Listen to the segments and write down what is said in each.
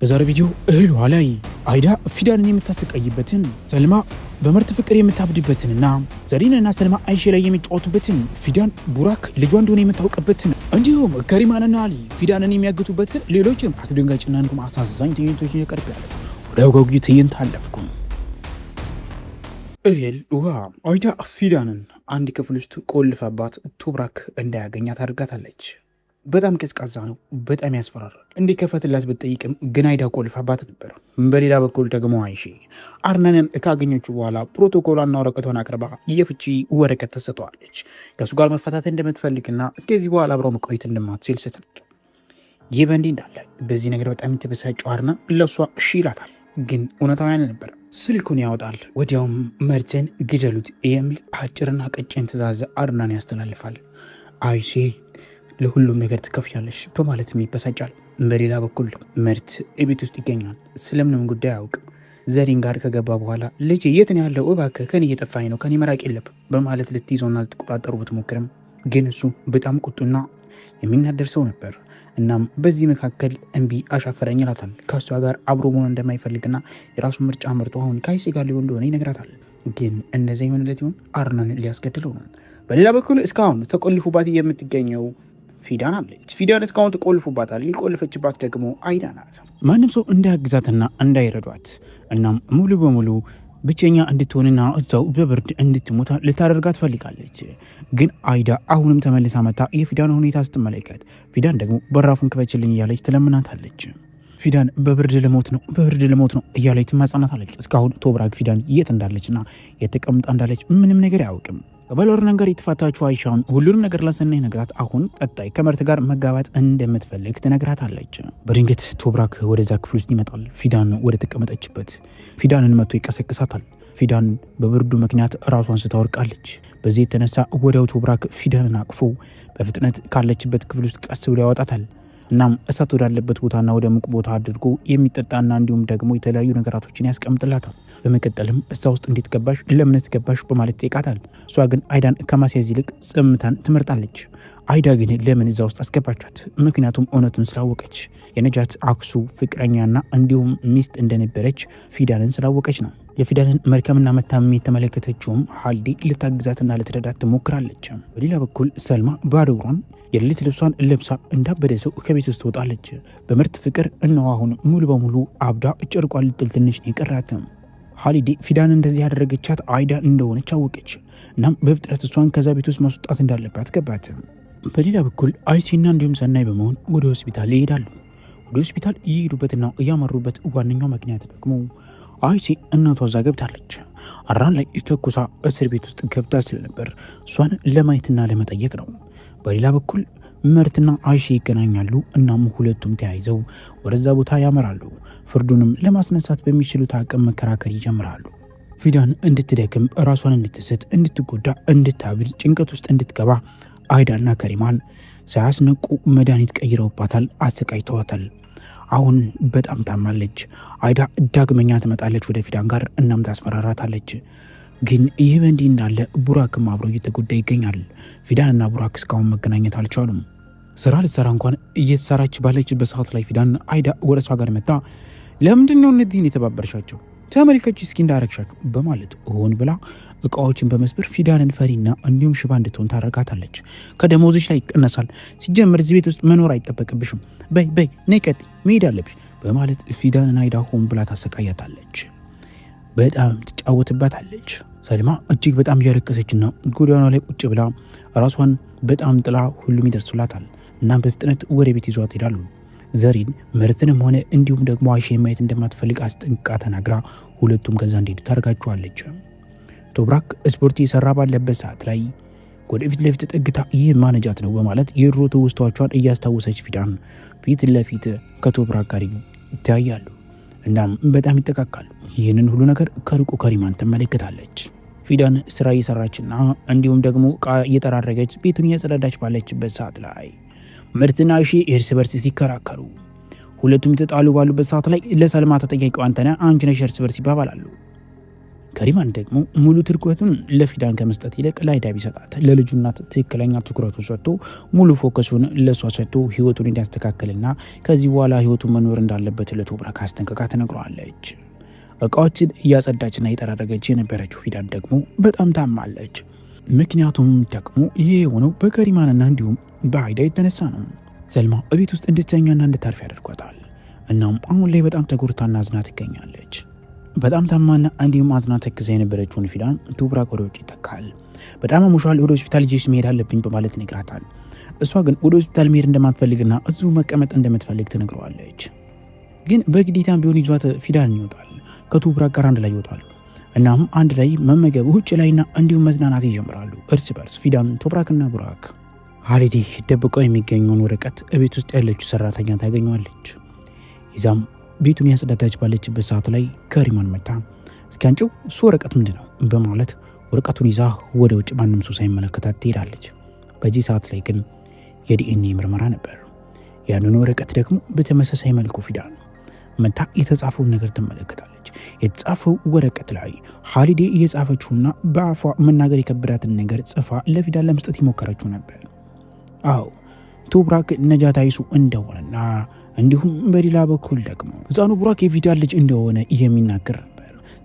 በዛሬ ቪዲዮ እህል ውሃ ላይ አይዳ ፊዳንን የምታሰቃይበትን፣ ሰልማ በምርት ፍቅር የምታብድበትንና ዘሪንና ሰልማ አይሼ ላይ የሚጫወቱበትን፣ ፊዳን ቡራክ ልጇ እንደሆነ የምታውቅበትን፣ እንዲሁም ከሪማንና አሊ ፊዳንን የሚያግቱበትን ሌሎችም አስደንጋጭና እንዲሁም አሳዛኝ ትዕይንቶችን ያቀርባል። ወደ አጓጊ ትዕይንት አለፍኩም። እህል ውሃ አይዳ ፊዳንን አንድ ክፍል ውስጥ ቆልፋባት ቱብራክ እንዳያገኛት አድርጋታለች። በጣም ቀዝቃዛ ነው። በጣም ያስፈራራል። እንዲከፈትላት ብትጠይቅም ግን አይዳ ቆልፋባት ነበር። በሌላ በኩል ደግሞ አይሼ አርነንን ካገኘችው በኋላ ፕሮቶኮሏና ወረቀቷን አቅርባ የፍቺ ወረቀት ተሰጠዋለች። ከእሱ ጋር መፈታት እንደምትፈልግና ከዚህ በኋላ አብረው መቆየት እንደማትችል ስትነግር፣ ይህ በእንዲህ እንዳለ በዚህ ነገር በጣም የተበሳጨው አርነን ለእሷ እሺ ይላታል። ግን እውነታው ያን ነበር። ስልኩን ያወጣል። ወዲያውም መርትን ግደሉት የሚል አጭርና ቀጭን ትዕዛዝ አርናን ያስተላልፋል። አይሼ ለሁሉም ነገር ትከፍያለሽ በማለትም ይበሳጫል። በሌላ በኩል ምርት ቤት ውስጥ ይገኛል። ስለምንም ጉዳይ አያውቅም። ዘሪን ጋር ከገባ በኋላ ልጅ የት ነው ያለው? እባክህ ከኔ እየጠፋኝ ነው፣ ከኔ መራቅ የለብም በማለት ልትይዘውና ልትቆጣጠሩ ብትሞክርም ግን እሱ በጣም ቁጡና የሚናደር ሰው ነበር። እናም በዚህ መካከል እምቢ አሻፈረኝ ይላታል። ከእሷ ጋር አብሮ መሆን እንደማይፈልግና የራሱን ምርጫ መርጦ አሁን ከአይሴ ጋር ሊሆን እንደሆነ ይነግራታል። ግን እነዚያ የሆነለት ይሆን? አርናን ሊያስገድለው ነው። በሌላ በኩል እስካሁን ተቆልፎባት የምትገኘው ፊዳን አለች። ፊዳን እስካሁን ተቆልፎባታል። የቆልፈችባት ደግሞ አይዳ ናት። ማንም ሰው እንዳያግዛትና እንዳይረዷት እናም ሙሉ በሙሉ ብቸኛ እንድትሆንና እዛው በብርድ እንድትሞት ልታደርጋት ፈልጋለች። ግን አይዳ አሁንም ተመልሳ መታ የፊዳን ሁኔታ ስትመለከት ፊዳን ደግሞ በራፉን ክፈችልኝ እያለች ትለምናታለች። ፊዳን በብርድ ልሞት ነው፣ በብርድ ልሞት ነው እያለች ትማጸናታለች። እስካሁን ቶብራክ ፊዳን የት እንዳለችና የት ተቀምጣ እንዳለች ምንም ነገር አያውቅም። ከባሏ ጋር የተፋታችው አይሻውን ሁሉንም ነገር ለሰናይ ነግራት አሁን ቀጣይ ከመርት ጋር መጋባት እንደምትፈልግ ትነግራታለች። በድንገት ቶብራክ ወደዛ ክፍል ውስጥ ይመጣል። ፊዳን ወደ ተቀመጠችበት ፊዳንን መጥቶ ይቀሰቅሳታል። ፊዳን በብርዱ ምክንያት ራሷን ስታወርቃለች። በዚህ የተነሳ ወዲያው ቶብራክ ፊዳንን አቅፎ በፍጥነት ካለችበት ክፍል ውስጥ ቀስ ብሎ ያወጣታል። እናም እሳት ወዳለበት ቦታና ወደ ሙቅ ቦታ አድርጎ የሚጠጣና እንዲሁም ደግሞ የተለያዩ ነገራቶችን ያስቀምጥላታል። በመቀጠልም እዛ ውስጥ እንዴት ገባሽ? ለምንስ ገባሽ? በማለት ይጠይቃታል። እሷ ግን አይዳን ከማስያዝ ይልቅ ጽምታን ትመርጣለች። አይዳ ግን ለምን እዛ ውስጥ አስገባቻት? ምክንያቱም እውነቱን ስላወቀች የነጃት አክሱ ፍቅረኛና እንዲሁም ሚስት እንደነበረች ፊዳንን ስላወቀች ነው። የፊዳንን መልከምና መታመም የተመለከተችውም ሀልዲ ልታግዛትና ልትረዳት ትሞክራለች። በሌላ በኩል ሰልማ ባዶ እግሯን የሌሊት ልብሷን ለብሳ እንዳበደ ሰው ከቤት ውስጥ ትወጣለች። በምርት ፍቅር እነሆ አሁን ሙሉ በሙሉ አብዳ ጨርቋን ልጥል ትንሽ ነው የቀራት። ሀሊዴ ፊዳን እንደዚህ ያደረገቻት አይዳ እንደሆነች አወቀች። እናም በፍጥነት እሷን ከዛ ቤት ውስጥ ማስወጣት እንዳለባት ገባት። በሌላ በኩል አይሲና እንዲሁም ሰናይ በመሆን ወደ ሆስፒታል ይሄዳሉ። ወደ ሆስፒታል እየሄዱበትና እያመሩበት ዋነኛው ምክንያት ደግሞ አይሲ እናቷ እዛ ገብታለች። አራን ላይ ተኩሳ እስር ቤት ውስጥ ገብታ ስለነበር እሷን ለማየትና ለመጠየቅ ነው። በሌላ በኩል ምርትና አይሺ ይገናኛሉ። እናም ሁለቱም ተያይዘው ወደዛ ቦታ ያመራሉ። ፍርዱንም ለማስነሳት በሚችሉት አቅም መከራከር ይጀምራሉ። ፊዳን እንድትደክም፣ ራሷን እንድትስት፣ እንድትጎዳ፣ እንድታብድ፣ ጭንቀት ውስጥ እንድትገባ አይዳና ከሪማን ሳያስነቁ መድኃኒት ቀይረውባታል፣ አሰቃይተዋታል። አሁን በጣም ታማለች። አይዳ ዳግመኛ ትመጣለች ወደ ፊዳን ጋር፣ እናም ታስፈራራታለች። ግን ይህ በእንዲህ እንዳለ ቡራክም አብሮ እየተጎዳ ይገኛል። ፊዳንና ቡራክ እስካሁን መገናኘት አልቻሉም። ስራ ልትሰራ እንኳን እየተሰራች ባለችበት ሰዓት ላይ ፊዳን አይዳ ወደ እሷ ጋር መጣ። ለምንድን ነው እነዚህን የተባበርሻቸው? ተመልከች እስኪ እንዳረግሻቸው በማለት ሆን ብላ እቃዎችን በመስበር ፊዳንን ፈሪና እንዲሁም ሽባ እንድትሆን ታደርጋታለች። ከደሞዝሽ ላይ ይቀነሳል። ሲጀምር እዚህ ቤት ውስጥ መኖር አይጠበቅብሽም። በይ በይ ነይ ቀጥይ፣ መሄድ አለብሽ በማለት ፊዳንን አይዳ ሆን ብላ ታሰቃያታለች። በጣም ትጫወትባታለች። ሰልማ እጅግ በጣም እያለቀሰችና ጎዳና ላይ ቁጭ ብላ ራሷን በጣም ጥላ ሁሉም ይደርሱላታል። እናም በፍጥነት ወደ ቤት ይዟት ይሄዳሉ። ዘሪን ምርትንም ሆነ እንዲሁም ደግሞ አይሼ ማየት እንደማትፈልግ አስጠንቅቃ ተናግራ ሁለቱም ከዛ እንዲሄዱ ታደርጋቸዋለች። ቶብራክ ስፖርት እየሰራ ባለበት ሰዓት ላይ ወደፊት ለፊት ጠግታ ይህ ማነጃት ነው በማለት የድሮ ትውስታዎቿን እያስታወሰች ፊዳን ፊት ለፊት ከቶብራክ ጋር ይተያያሉ። እናም በጣም ይጠቃቃሉ። ይህንን ሁሉ ነገር ከሩቁ ከሪማን ትመለከታለች። ፊዳን ስራ እየሰራችና እንዲሁም ደግሞ እቃ እየጠራረገች ቤቱን እያጸዳዳች ባለችበት ሰዓት ላይ ምርትና እሺ እርስ በርስ ሲከራከሩ ሁለቱም የተጣሉ ባሉበት ሰዓት ላይ ለሰልማ ተጠያቂው አንተነህ አንቺ ነሽ እርስ በርስ ይባባላሉ። ከሪማን ደግሞ ሙሉ ትኩረቱን ለፊዳን ከመስጠት ይልቅ ለአይዳ ቢሰጣት፣ ለልጁ እናት ትክክለኛ ትኩረቱ ሰጥቶ ሙሉ focus ኡን ለሷ ሰጥቶ ህይወቱን እንዲያስተካክልና ከዚህ በኋላ ህይወቱን መኖር እንዳለበት ለቶብራክ አስጠንቅቃ ትነግረዋለች። እቃዎችን እያጸዳችና እየጠራረገች የነበረችው ፊዳን ደግሞ በጣም ታማለች። ምክንያቱም ደግሞ ይህ የሆነው በከሪማንና እንዲሁም በአይዳ የተነሳ ነው። ሰልማ እቤት ውስጥ እንድትተኛና እንድታርፍ ያደርጓታል። እናም አሁን ላይ በጣም ተጎድታና አዝና ትገኛለች። በጣም ታማና እንዲሁም አዝና ተክዛ የነበረችውን ፊዳን ቶብራክ ወደ ውጭ ይተካል። በጣም አሞሻል፣ ወደ ሆስፒታል ይዤሽ መሄድ አለብኝ በማለት ይነግራታል። እሷ ግን ወደ ሆስፒታል መሄድ እንደማትፈልግና እዚሁ መቀመጥ እንደምትፈልግ ትነግረዋለች። ግን በግዴታም ቢሆን ይዟት ፊዳን ይወጣል። ከቶብራክ ጋር አንድ ላይ ይወጣሉ። እናም አንድ ላይ መመገብ፣ ውጭ ላይና እንዲሁም መዝናናት ይጀምራሉ። እርስ በርስ ፊዳን፣ ቶብራክና ቡራክ። ሀሊዴ ደብቀው የሚገኘውን ወረቀት እቤት ውስጥ ያለችው ሰራተኛ ታገኘዋለች። ይዛም ቤቱን ያጸዳዳች ባለችበት ሰዓት ላይ ከሪማን መታ እስኪ አንጪው፣ እሱ ወረቀት ምንድን ነው በማለት ወረቀቱን ይዛ ወደ ውጭ ማንም ሰው ሳይመለከታት ትሄዳለች። በዚህ ሰዓት ላይ ግን የዲኤንኤ ምርመራ ነበር። ያንን ወረቀት ደግሞ በተመሳሳይ መልኩ ፊዳን መታ የተጻፈውን ነገር ትመለከታለች። የተጻፈው ወረቀት ላይ ሀሊዴ እየጻፈችውና በአፏ መናገር የከበዳትን ነገር ጽፋ ለፊዳን ለመስጠት የሞከረችው ነበር። አዎ፣ ቶብራክ ነጃት አይሱ እንደሆነና እንዲሁም በሌላ በኩል ደግሞ ህፃኑ ቡራክ የፊዳን ልጅ እንደሆነ የሚናገር ነበር።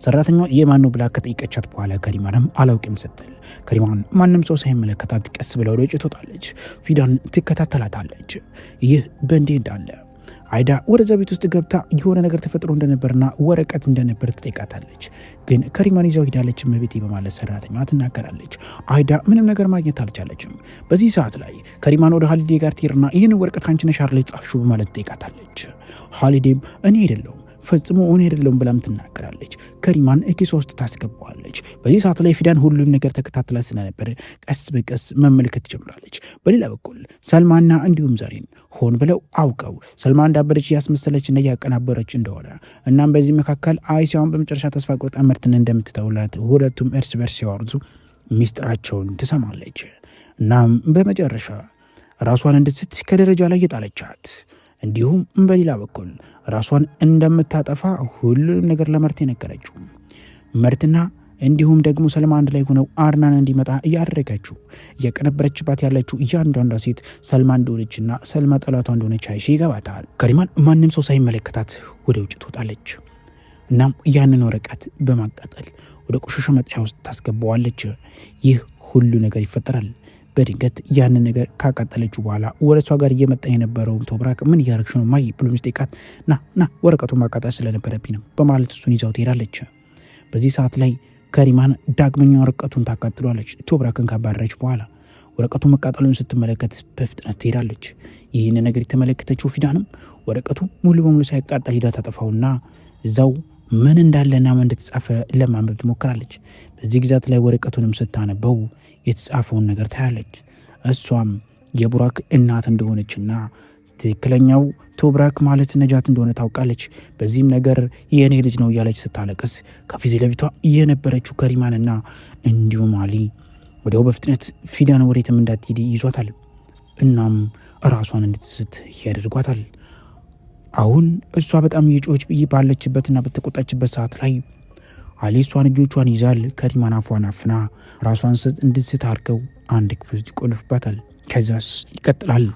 ሰራተኛዋ የማን ነው ብላ ከጠየቀቻት በኋላ ከሪማንም አላውቅም ስትል ከሪማን ማንም ሰው ሳይመለከታት ቀስ ብላ ወደ ውጭ ትወጣለች። ፊዳን ትከታተላታለች። ይህ በእንዲህ እንዳለ አይዳ ወደዛ ቤት ውስጥ ገብታ የሆነ ነገር ተፈጥሮ እንደነበርና ወረቀት እንደነበር ትጠይቃታለች። ግን ከሪማን ይዛው ሂዳለች እመቤቴ በማለት ሰራተኛዋ ትናገራለች። አይዳ ምንም ነገር ማግኘት አልቻለችም። በዚህ ሰዓት ላይ ከሪማን ወደ ሀሊዴ ጋር ትሄድና ይህን ወረቀት አንቺ ነሽ አይደል የጻፍሽው በማለት ትጠይቃታለች። ሀሊዴም እኔ አይደለሁም፣ ፈጽሞ እኔ አይደለሁም ብላም ትናገራለች። ከሪማን ኪሷ ውስጥ ታስገባዋለች። በዚህ ሰዓት ላይ ፊዳን ሁሉም ነገር ተከታትላ ስለነበር ቀስ በቀስ መመልከት ትጀምራለች። በሌላ በኩል ሰልማና እንዲሁም ዘሬን ሆን ብለው አውቀው ሰልማ እንዳበደች እያስመሰለች እና እያቀናበረች እንደሆነ፣ እናም በዚህ መካከል አይሲያውን በመጨረሻ ተስፋ ቆርጣ ምርትን እንደምትተውላት ሁለቱም እርስ በርስ ሲያወርዙ ሚስጥራቸውን ትሰማለች። እናም በመጨረሻ ራሷን እንድትስት ከደረጃ ላይ የጣለቻት፣ እንዲሁም በሌላ በኩል ራሷን እንደምታጠፋ ሁሉንም ነገር ለመርት የነገረችው መርትና እንዲሁም ደግሞ ሰልማ አንድ ላይ ሆነው አርናን እንዲመጣ እያደረገችው እያቀነበረችባት ያለችው እያንዳንዷ ሴት ሰልማ እንደሆነችና ሰልማ ጠላቷ እንደሆነች አይሺ ይገባታል። ከሪማን ማንም ሰው ሳይመለከታት ወደ ውጭ ትወጣለች። እናም ያንን ወረቀት በማቃጠል ወደ ቆሻሻ መጣያ ውስጥ ታስገባዋለች። ይህ ሁሉ ነገር ይፈጠራል። በድንገት ያንን ነገር ካቃጠለችው በኋላ ወደ እሷ ጋር እየመጣ የነበረውን ቶብራክ ምን እያደረግሽ ነው ማይ ብሎ ሚስጠይቃት ና ና፣ ወረቀቱን ማቃጠል ስለነበረብኝ ነው በማለት እሱን ይዛው ትሄዳለች። በዚህ ሰዓት ላይ ከሪማን ዳግመኛ ወረቀቱን ታቃጥሏለች። ቶብራክን ካባረረች በኋላ ወረቀቱ መቃጠሉን ስትመለከት በፍጥነት ትሄዳለች። ይህን ነገር የተመለከተችው ፊዳንም ወረቀቱ ሙሉ በሙሉ ሳይቃጠል ሂዳ ታጠፋውና እዛው ምን እንዳለና ምን እንደተጻፈ ለማንበብ ትሞክራለች። በዚህ ግዛት ላይ ወረቀቱንም ስታነበው የተጻፈውን ነገር ታያለች። እሷም የቡራክ እናት እንደሆነችና ትክክለኛው ቶብራክ ማለት ነጃት እንደሆነ ታውቃለች። በዚህም ነገር የእኔ ልጅ ነው እያለች ስታለቅስ ከፊት ለፊቷ የነበረችው ከሪማንና እንዲሁም አሊ ወዲያው በፍጥነት ፊዳን ወዴትም እንዳትሄድ ይዟታል። እናም ራሷን እንድትስት ያደርጓታል። አሁን እሷ በጣም እየጮኸች ባለችበትና በተቆጣችበት ሰዓት ላይ አሊ እሷን እጆቿን ይዛል። ከሪማን አፏን አፍና ራሷን እንድትስት አድርገው አንድ ክፍል ውስጥ ይቆልፉባታል። ከዛስ ይቀጥላል።